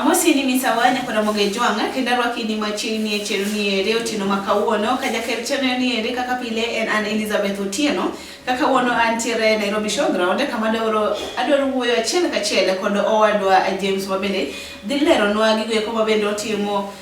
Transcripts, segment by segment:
Amosi ni misawa nyakona moge jwang'a kendo arwaki ni machiegni e chenro ni ere otieno ma kawuono ka jaker chenro ni ere kaka pile en an Elizabeth Otieno ka kawuono antiere Nairobi Showground kama adwaro adwaro wuoyo achiel kachiel kod owadwa James mabende dhi leronwa gigo eko mabende otimo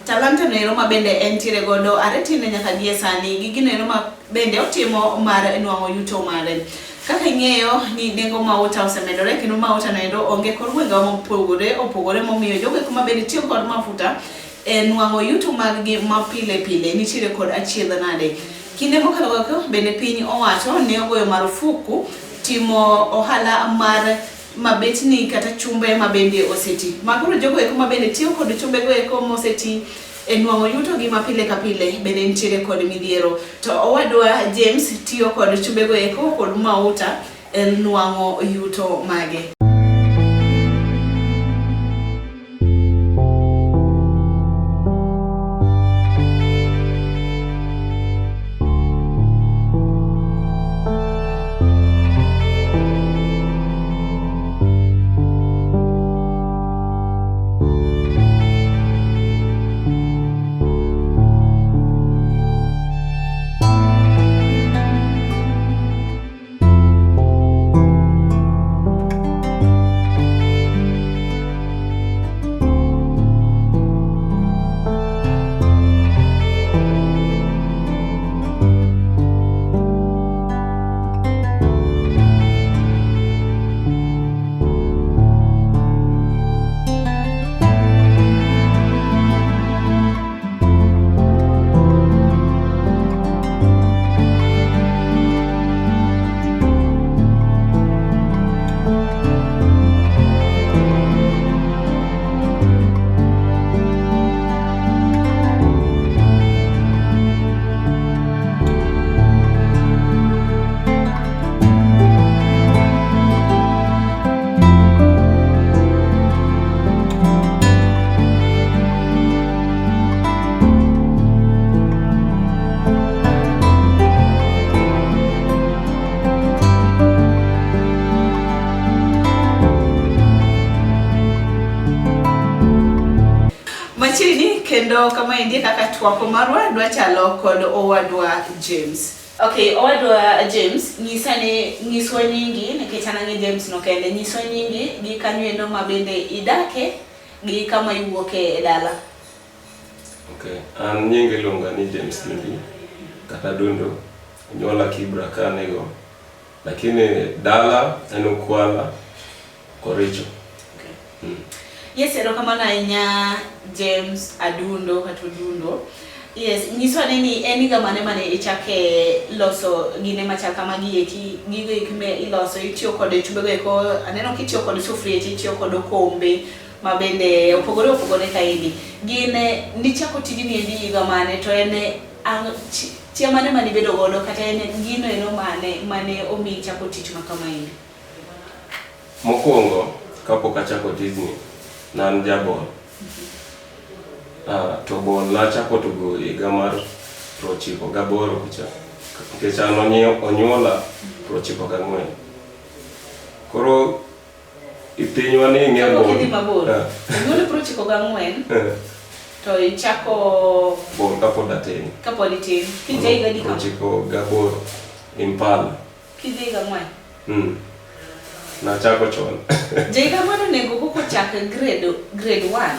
talanta noero ma bende entiere godo are tinde nyaka gie sani gi gino ero ma bende otimo mar nwang'o yuto mare. Kaka ing'eyo ni nengo mauta osemedore kendo mauta noendo onge kor gwengewa mopogore opogore momiyo jogo eko ma bende tiyo kod mafuta e nwang'o yuto maggi ma pile pile nitiere kod achiedh nade. Kinde mokalo go bende piny owacho ne ogoyo marufuku timo ohala mar mabetni kata chumbe ma bende oseti. Ma koro jogo eko ma bende tiyo kod chumbe go eko moseti e nwang'o yuto gi ma pile ka pile bende nitiere kod midhiero. To owadwa James tiyo kod chumbe go eko kod mauta e nwang'o yuto mage. Machiegni kendo kama endi e kaka twako marwa dwa chalo kod owadwa James. Okay, owadwa James, nyisa ni nyiswa nyingi nikech an ang'e James no kende. Nyiswa nyingi gi kanyo endo ma bende idake gi kama iwuoke e dala. Okay, an nyinga iluonga ni James Dundi kata Dundo. Onyuola Kibra Kanego. Lakini dala en Ukwala Koricho. Okay. Yes, erokamano ahinya James Adundo kata Odundo. Yes, nyiswa ane ni en higa mane mane ichake loso gine machal kamagi eki, gigo eki me iloso, itiyo kod chumbego eko, aneno kitiyo kod sufrieche, itiyo kod okombe ma bende opogore opogore kaendi. Gin nichako tijni endi higa mane to en ang' chia mane mane ibedo godo kata en gino eno mane mane omiyi chako tich ma kamaendi? Mokwongo, kapok achako tijni, ne an jabol. Ah, to bol nachako tugo higa mar 98 kucha. Nikech an onyuola 94. Koro i pinywa ni ing'e Kapok bol. idhi mabor. Ah, Onyuoli 94 eh, to ichako bol kapod atin. kapod itin. Kija higa adi kama? 98 Impala. Kija higa 4. Nachako chon. Ja higa 4 onego koko chak grade 1.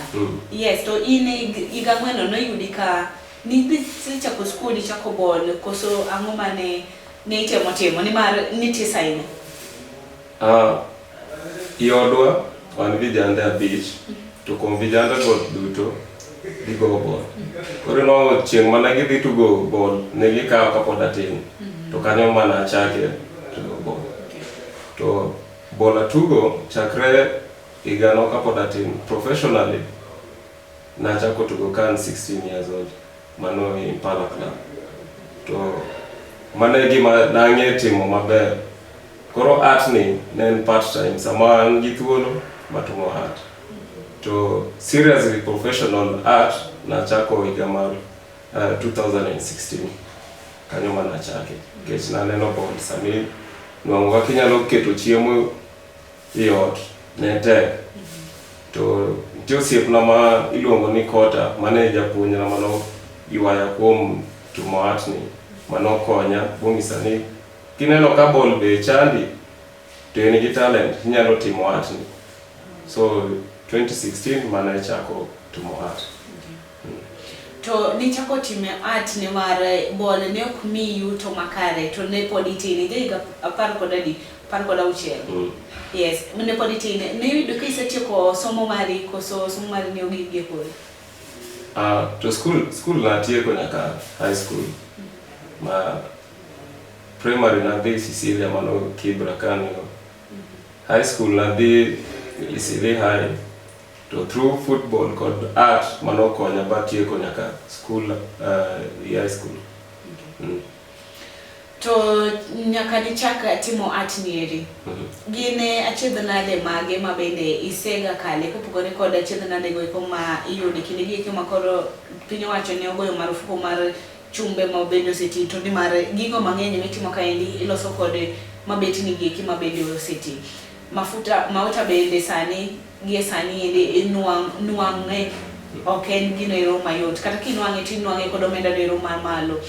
Yes, to in higa 4 noyudi ka nidhi chako skul ichako bol koso ang'o mane ne itemo timo nimar nitis ahinya. Ah, i odwa wan vijande 5 to kuom vijande go duto gigo bol. Koro inwang'o chieng' mane gidhi tugo bol ne gikawa kapod atin. To kanyo mana achake tugo bol. To bol atugo chakre higano kapod atin. Professionally nachako tugo ka an 16 years old. Mano Impala Club. To mano e gima nang'e timo maber. Koro art ni ne en part time. Sama an gi thuolo matimo art. To seriously professional art nachako higa mar 2016. Kanyo mana achake. Nikech naneno bol sani nwang'o kaka inyalo keto chiemo i ot ne tek. To Nitie osiepna ma iluongo ni Kota, mane japuonjna mano ywaya kuom timo art ni, manokonya bong'isa ni kineno ka ball be chandi to in gi talent inyalo timo art ni. So 2016 mana chako timo art. To nichako timo art nimar ball ne ok miyi yuto makare to ne pod itin, ija higa apar kod adi? 16. Yes, ne pod itin. Ne iyudo ka isetieko somo mari koso somo mari ne ogik gi koro? To school natieko nyaka high school. Ma primary nadhi Cecilia mano Kibra kanyo. High school nadhi Isili High. To through football kod art manokonya batieko nyaka school, high school. To nyaka nichak timo art ni eri. Gin achiedh nade mage ma bende isega kale kopogore kod achiedh nade go eko ma iyudo kinde gi eko ma koro piny owacho ne ogoyo marufuku mar chumbe ma bende oseti to nimar gigo mang'eny mitimo kaendi iloso kod mabetni gi eki ma bende oseti. Mafuta mauta bende sani gie sani endi nwang'e ok en gino ero mayot kata kinwang'e to inwang'e kod omenda no ero mamalo.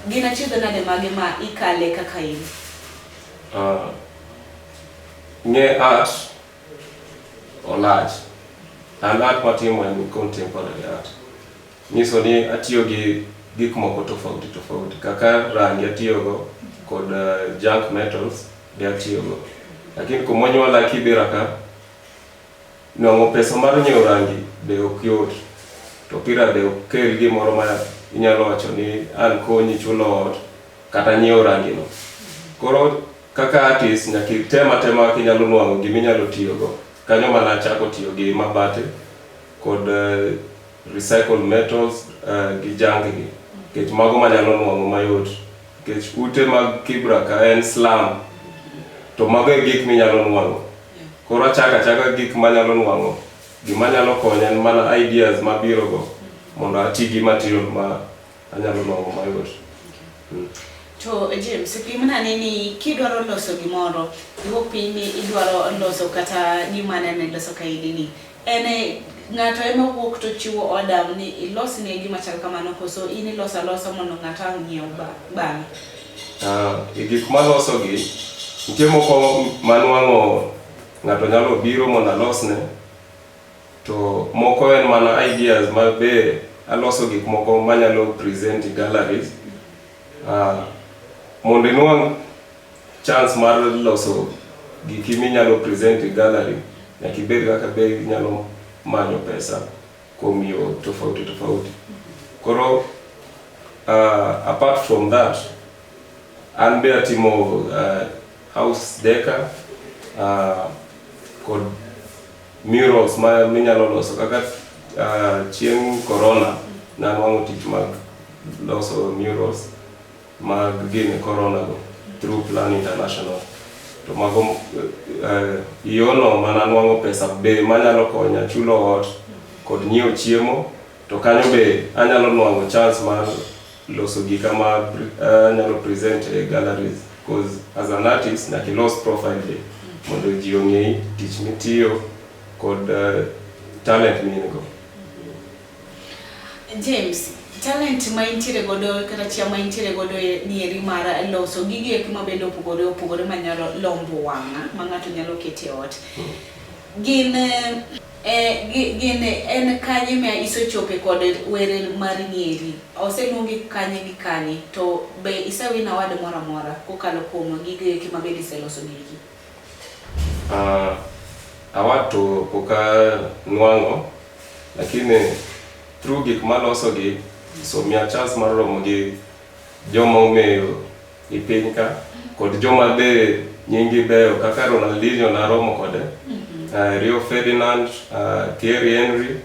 Gin achiedh nade mage ma ikale kaka in? Ng'e art olach. An art matimo en contemporary art. Nyiso ni atiyo gi gik moko tofauti tofauti kaka rangi atiyogo kod junk metals be atiyogo. Lakini kumonyuola Kibera ka, nwang'o pesa mar nyiewo rangi be ok yot. To opira be ok kel gimoro ma inyalo wacho ni an konyi chulo ot kata nyiewo rangi no. Koro kaka artist nyaka item atema kaka inyalo nwang'o gima inyalo tiyogo. Kanyo mana achako tiyo gi mabati kod recycled metals gi junk gi. Nikech mago manyalo nwang'o mayot. Nikech ute mag Kibra ka en slum. To mago e gik minyalo nwang'o. Koro achako achaka gik manyalo nwang'o. Gima nyalo konya en mana ideas mabiro go mondo ati gi material ma anyalo nwang'o mayot. To James, pimna ane ni kidwaro loso gimoro, iwuok piny ni idwaro loso kata gima aneno iloso kaendi ni. En ng'ato ema wuok to chiwo order ni ilosne gima chal kamano koso in iloso alosa mondo ng'ato ang' nyiew bang'e? E gik maloso gi, nitie moko manwang'o ng'ato nyalo biro mondo alosne, to moko en mana ideas ma be aloso gik moko manyalo present e galleries. Mondo inwang' chance mar loso giki minyalo present e gallery, nyaka ibed kaka be inyalo manyo pesa kuom yo tofauti tofauti. Koro apart from that, an be atimo house decor kod murals ma minyalo loso kaka chieng' corona nanwang'o tich mag loso murals mag gine corona go through Plan International. To mago yono mananwang'o pesa be manyalo konya chulo ot kod nyiewo chiemo to kanyo be anyalo nwang'o chance mar loso gika ma anyalo present e galleries, cause as an artist nyaka ilos profile be mondo ji ong'eyi tich mitiyo kod talent ma in go. James, talent ma intiere godo kata chia ma intiere godo ni eri mar loso gigi eki ma bende opogore opogore manyalo lombo wang' ma ng'ato nyalo keto e ot. Gin gin en kanye ma isechope kod were mari ni eri? Oseluongi kanye gi kanye? To be isewin award moro amora kokalo kuom gigo eki ma bende iseloso gi eki? Award to pok anwang'o, lakini through gik maloso gi so miya chance mar romo gi joma ong'eyo e piny ka kod joma be nying gi beyo kaka Ronaldinho naromo kode, Rio Ferdinand, Thierry Henry,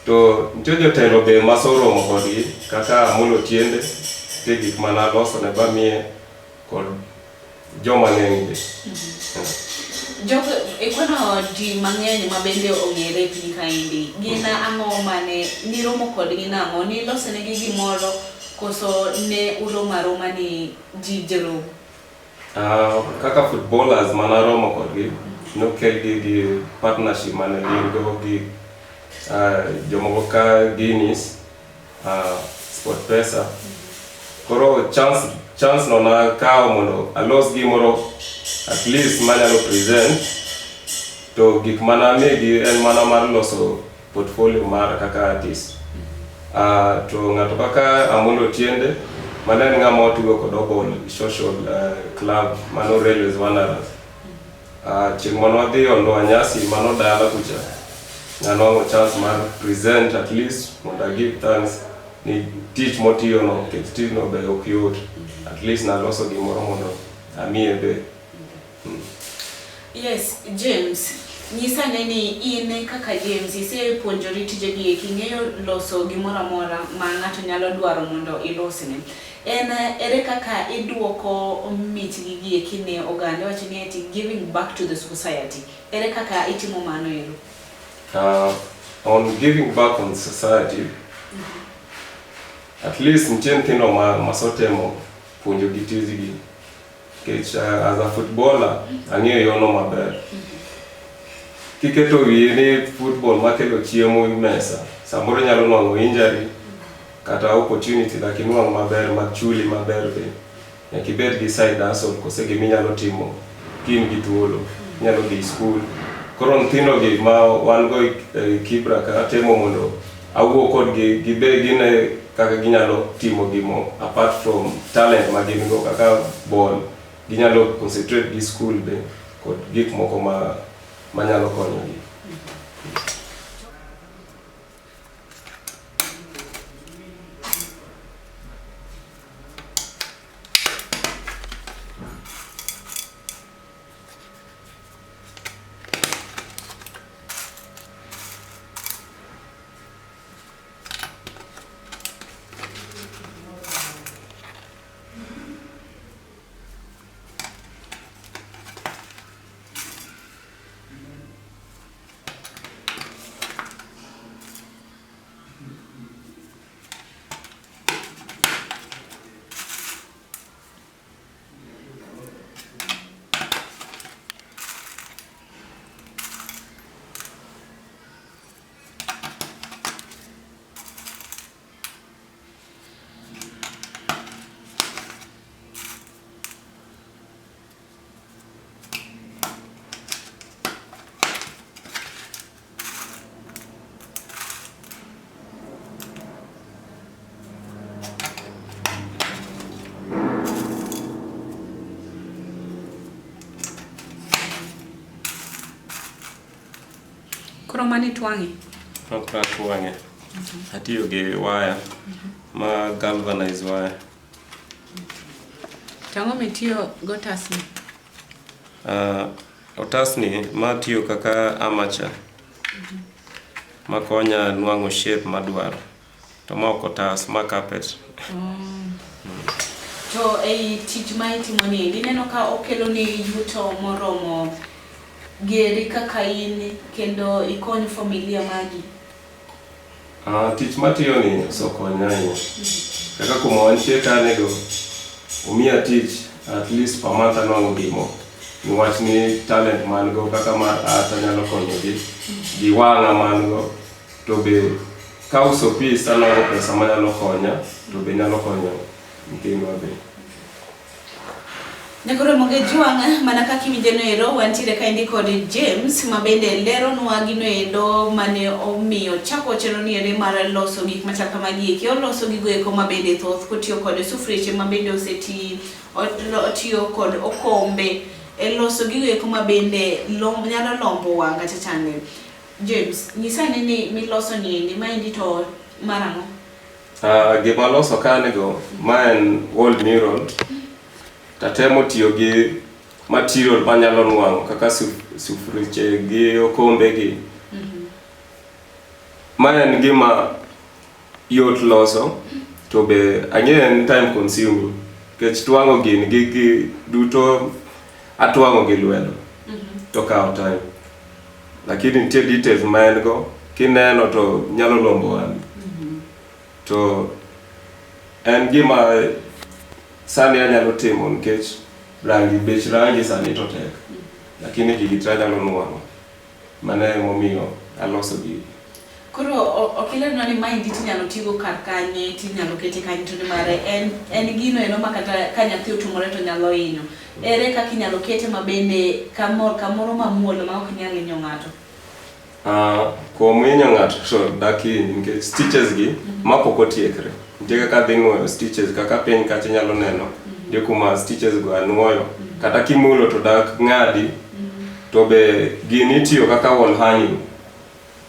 to nitie jotelo be masoromo kodgi kaka Amolo Tiende, nitie gik manaloso ne bamiye kod joma ng'eny be. Jogo ikwano ji mang'eny ma bende ong'ere e piny kaendi. Gin ang'o mane niromo kodgi nang'o? Niloso negi gimoro koso ne uromo aroma ni ji joromo? Kaka footballers manaromo kodgi, nokelgi gi partnership mane gin go gi Jomoko ka Guinness, Sport Pesa. Koro chance no nakawo mondo alos gimoro at least manyalo present to gik manamigi en mana mar loso portfolio mara kaka artist. To ng'ato kaka Amolo Tiende, mano en ng'ama watugo kod Obol Social Club, mano Railways Wanderers. Chieng' mane wadhi Ondoa Nyasi mano dala kucha, nanwang'o chance mar present at least mondo I give thanks ni tich motiyono nikech tijno be ok yot. At least naloso gimoro mondo amiye be. Yes, James, nyisa ane ni in kaka James isepuonjori tijegi eki, ing'eyo loso gimoro amora ma ng'ato nyalo dwaro mondo ilosne. En ere kaka iduoko mich gi eki ne oganda? Iwacho ni eti giving back to the society. Ere kaka itimo mano ero? On giving back on society, at least nitie nyithindo ma masotemo puonjo gi tijgi. Nikech as a footballer, ang'eyo yono maber. Kiketo wiyi ni football makelo chiemo e mesa, samoro inyalo nwang'o injury kata opportunity dak inwang' maber machuli maber be. Nyaka ibed gi side hustle kose giminyalo timo ka in gi thuolo. Inyalo dhi school. Koro nyithindo gi ma wan go e Kibra ka atemo mondo awuo kodgi gibe gine kaka ginyalo timo gimo apart from talent ma gin go kaka ball. Ginyalo concentrate gi school be kod gik moko ma manyalo konyogi. Koro mano itwang'e? Ok atwang'e. Atiyo gi waya ma galvanized wire. To ang'o mitiyo gotasni? Otasni ma tiyo kaka armature makonya nwang'o shape madwaro. To ma ok otas, ma carpet. To ei tich ma itimo ni endi, ineno ka okelo ni yuto moromo geri kaka in kendo ikony familia magi? Tich matiyo ni osekonya ahinya. Kaka kuma wantie kanego, omiya tich at least per month anwang'o gimo. Niwach ni talent ma an go kaka mar art anyalo konyogi, gi wang'a ma an go, to be kauso piece anwang'o pesa manyalo konya, to be nyalo konyo nyithindwa be. Nyakoro Moge Jwang' mana kaka iwinje no ero wantiere kaendi kod James ma bende leronwa gino endo mane omiyo chako chenro ni ere mar loso gik machal kamagi eki. Oloso gigo eko ma bende thoth kotiyo kod sufrieche ma bende oseti, otiyo kod okombe e loso gigo eko ma bende nyalo lombo wang' kata chande. James, nyisa ane ni miloso ni endi maendi to mar ang'o? Gima aloso kanego, ma en wall mural. Tatemo tiyo gi material manyalo nwang'o kaka sufriche gi okombe gi. Ma en gima yot loso to be ang'eyo en time consuming nikech twang'o gini gi duto atwang'o gi lwedo to kawo time. Lakini nitie details ma en go kineno to nyalo lombo wang'i. To en gima sani anyalo timo nikech rangi bech rangi sani to tek. Lakini gigi to anyalo nwang'o. Mano emomiyo aloso gigi. Koro ok ilerna ni maendi tinyalo tigo kar kanye, tinyalo kete kanye to nimar en gino eno ma kata ka nyathi otumore to nyalo hinyo. Ere kaka inyalo kete ma bende kamoro mamuol ma ok nyal hinyo ng'ato? Kuom hinyo ng'ato to dak hiny nikech stitches gi ma pok otiekre. Nitie kaka adhi nuoyo stitches kaka piny kacha inyalo neno nitie kuma stitches go anuoyo. Kata kimulo to dak ng'adi to be gini itiyo kaka wall hanging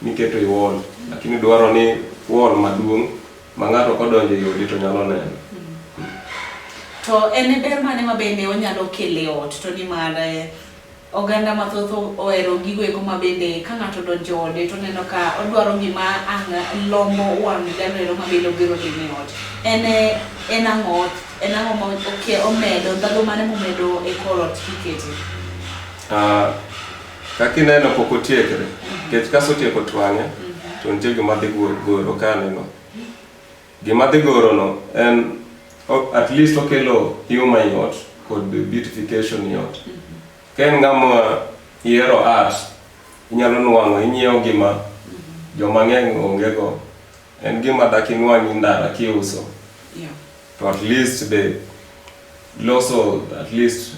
miketo e wall lakini dwaro ni wall maduong' ma ng'ato kodonjo e odi to nyalo neno. To en ber mane ma bende onyalo kelo e ot to nimar oganda mathoth ohero gigo eko ma bende ka ng'ato odonjo e ode to oneno ka odwaro gima ang' lombo wang' jalo ero ma bende obiro lime e ot. En ang'o en ang'o ma omedo ndhadhu mane momedo e kor ot kikete? Kaka ineno pok otiekre nikech kasetieko twang'e to nitie gima adhi goro ka aneno. Gima adhi goro no en at least okelo humor e ot kod beautification e ot. Ka en ng'ama ihero art, inyalo nwang'o inyiewo gima joma ng'eny onge go. En gima dak inwang' e ndara kiuso. To at least be loso at least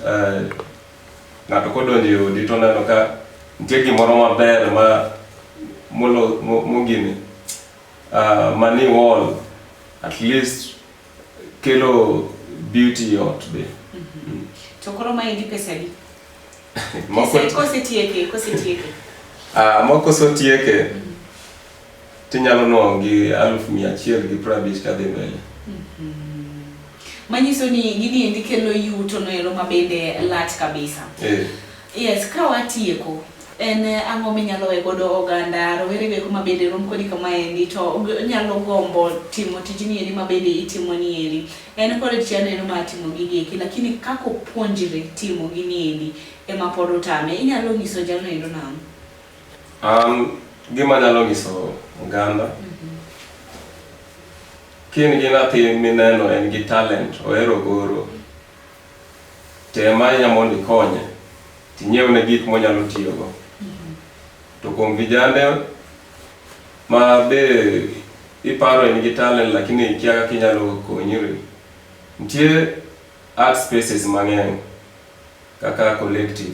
ng'ato kodonjo e odi to oneno ka nitie gimoro maber ma molo mogini mani wall at least kelo beauty e ot be. To koro maendi pesa adi? Kosetieke, kosetieke. Moko osetieke tinyalo nwang'o gi 150,000 kadhi mbele. Manyiso ni gini endi kelo yuto noero ma bende lach kabisa. Yes, ka watieko, en ang'o minyalo we godo oganda rowere go eko ma bende rom kodi kama endi to nyalo gombo timo tijni endi ma bende itimo ni eri. En kod chia neno mar timo gigi eki lakini kaka opuonjre timo gini endi ema pod otame. Inyalo nyiso jalno endo nang'o? An gima anyalo nyiso oganda ka in gi nyathi mineno en gi talent, ohero goro, tem ahinya mondo ikonye, tinyiewne gik monyalo tiyogo. To kuom vijande ma be iparo en gi talent lakini ikia kaka inyalo konyri, nitie art spaces mang'eny kaka collective.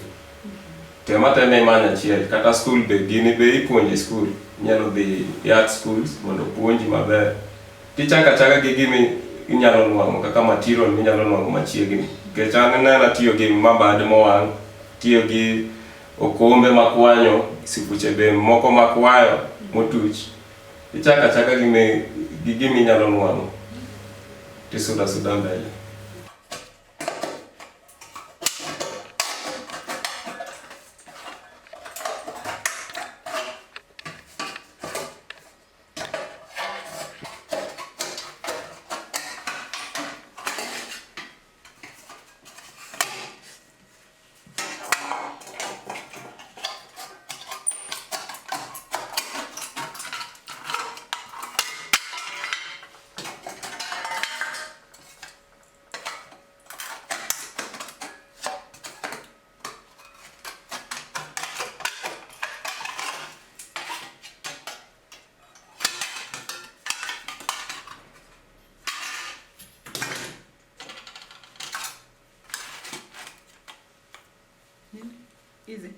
Tem atema imany achiel kata skul be gini be ipuonjo e skul. Inyalo dhi e art schools mondo opuonji maber. Tichako achaka gi gima inyalo nwang'o kaka material minyalo nwang'o machiegni. Nikech an ineno atiyo gi mabade mowang', atiyo gi okombe makwanyo, sibuche be moko makwayo motuch. Ichako achaka gi gima inyalo nwang'o tisudo asuda mbele. Easy.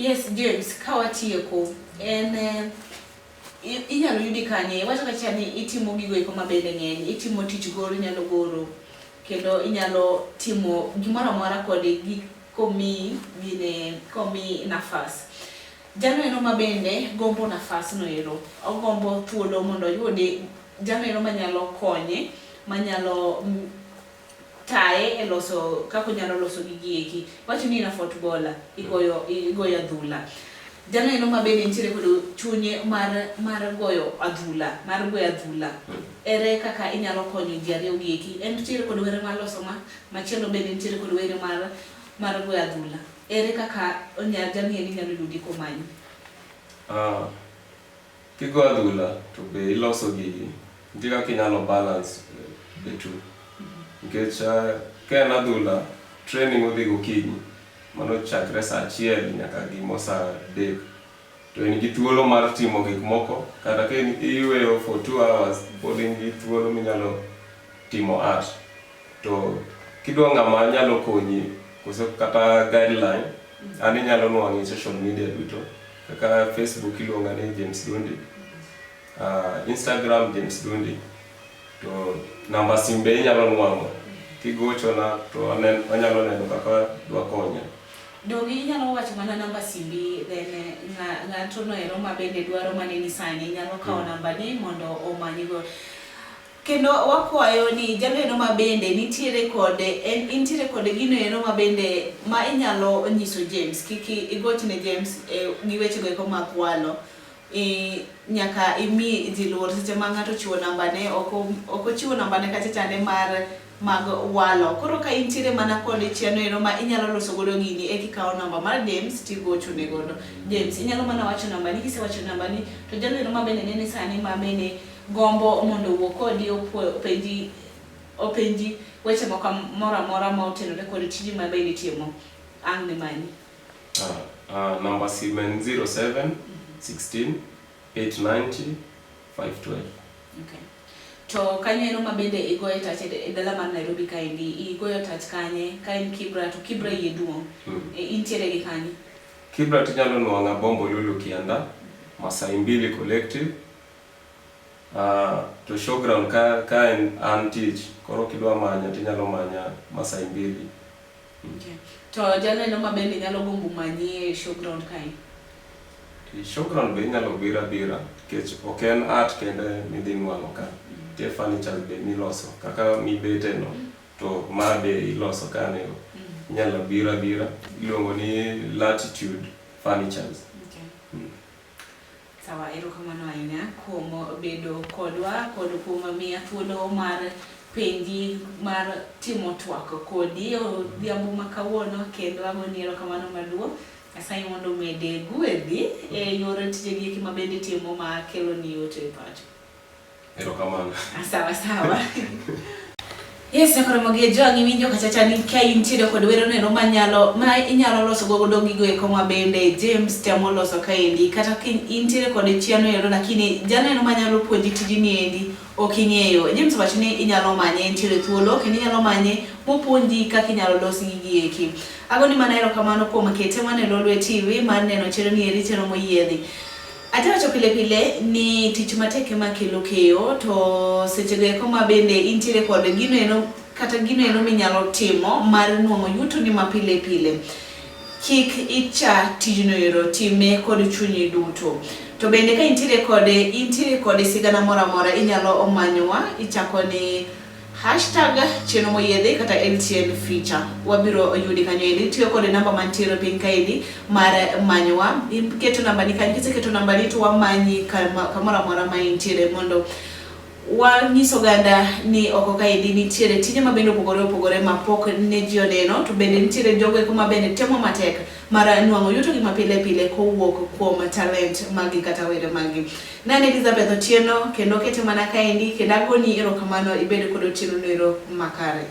Yes, James, ka watieko, en inyalo yudi kanye? Iwacho kacha ni itimo gigo eko mabende ng'eny, itimo tich goro, inyalo goro, kendo inyalo timo gimoro amora kod gik komiyi gine, komiyi nafas. Jalo ero ma bende gombo nafas no ero, ogombo thuolo mondo oyudi jalo ero manyalo konye, manyalo taye e loso kaka onyalo loso gigi eki. Wacho ni in a footballer, igoyo igoyo adhula. Jalo ero ma bende nitiere kod chunye mar mar goyo adhula, mar goyo adhula. Ere kaka inyalo konyo ji ariyo gi eki? En nitiere kod were mar loso ma, machielo bende nitiere kod were mar mar goyo adhula. Ere kaka onya jamni endi nyalo yudi komanyi? Kigo adhula to be iloso gigi, nitie kaka inyalo balance the two. Nikech ka en adhula, training udhi gokinyi, mano chakre saa achiel nyaka gimo saa adek. To in gi thuolo mar timo gik moko, kata ka in iyueyo for 2 hours, pod in gi thuolo minyalo timo art. To kidwa ng'ama nyalo konyi, koso kata guideline, an inyalo nwang'e e social media duto. Kaka Facebook iluonga ni James Dundi, Instagram James Dundi, to namba sim be inyalo nwang'o. Kigochona to anyalo neno kaka dwa konya. Donge inyalo wacho mana namba simbi, then ng'ato no ero ma bende dwaro maneni sani nyalo kawo namba ni mondo omanyigo. Kendo wakwayo ni jaleno ma bende nitiere kode en intiere kod gino ero ma bende ma inyalo nyiso James kik igoch ne James gi weche go eko mag walo. Nyaka imi ji luor seche ma ng'ato ochiwo namba ne, ok ochiwo namba ne kacha chande mar mag walo. Koro ka intiere mana kod chiano ero ma inyalo loso godo gini, eka ikawo namba mar James tigocho ne godo. James, inyalo mana wacho namba ni, kisewacho namba ni to jalno ma bende nene sani ma bende gombo mondo owuo kodi, openji weche moko moro amora ma otenore kod tiji ma bende itimo, ang' ne manyi. Namba sim en 07 16 890 512. Okay. To kanyo ero ma bende igoye tach e dala mar Nairobi kaendi, igoyo tach kanye? Ka en Kibra to Kibra iye duong'. Intiere gi kanye? Kibra tinyalo nwang'a Bombo Lulu Kianda, Masai Mbili Collective. To showground ka en an tich, koro kidwa manya tinyalo manya Masai Mbili. Okay. To jalno ma bende nyalo gombo manyi e showground kae? E showground be inyalo biro abira nikech ok en art kende midhi nwang'o ka. Nitie furniture be miloso kaka mibete no to ma be iloso kanyo. Inyalo biro abira, iluongo ni Latitude Furnitures. Okay. Sawa, erokamano ahinya kuom bedo kodwa kod kuom miya thuolo mar penji mar timo twak kodi odhiambo ma kawuono, kendo agoni erokamano maduong'. Nyasaye mondo omede gwedhi e yor tijegi eki ma bende itimo ma keloni yot e pacho. Erokamano. Sawa sawa. Yes, nyakoromo gi jogi winjo kachacha ni ka intiere kod wero neno manyalo ma inyalo loso godo gigo eko ma bende James temo loso kaendi, kata ka intiere kod chiano ero lakini janeno manyalo puonji tijni endi ok ing'eyo. James wacho ni inyalo manye, entiere thuolo kendo inyalo manye mopuonji kaka inyalo los gigi eki. Agoni mana erokamano kuom kete mana e Lolwe TV mar neno chenro ni eri, chenro moyiedhi. Ajawacho pile pile ni tich matek ema kelo keyo, to sechego eko ma bende intiere kod gino eno kata gino eno minyalo timo mar nwang'o yuto ni ma pile pile. Kik icha tijno ero, time kod chunyi duto. To bende ka intiere kod sigana moro amora, inyalo manyowa, ichako ni #ChenroMoyiedhi kata LTN feature. Wabiro yudi kanyo endi. Itiyo kod namba mantiere piny kaendi mar manyowa. Iketo namba ni kanyo, kiseketo namba ni to wamanyi kamoro amora ma intiere mondo wanyis oganda ni oko kaendi nitiere tije ma bende opogore opogore ma pok ne ji oneno, to bende nitiere jogo eko ma bende temo matek mar nwang'o yuto gi mapile pile kowuok kuom talent magi kata were magi. Nan Elizabeth Otieno kendo kete mana kaendi, kendo agoni erokamano, ibed kod otieno noero makare.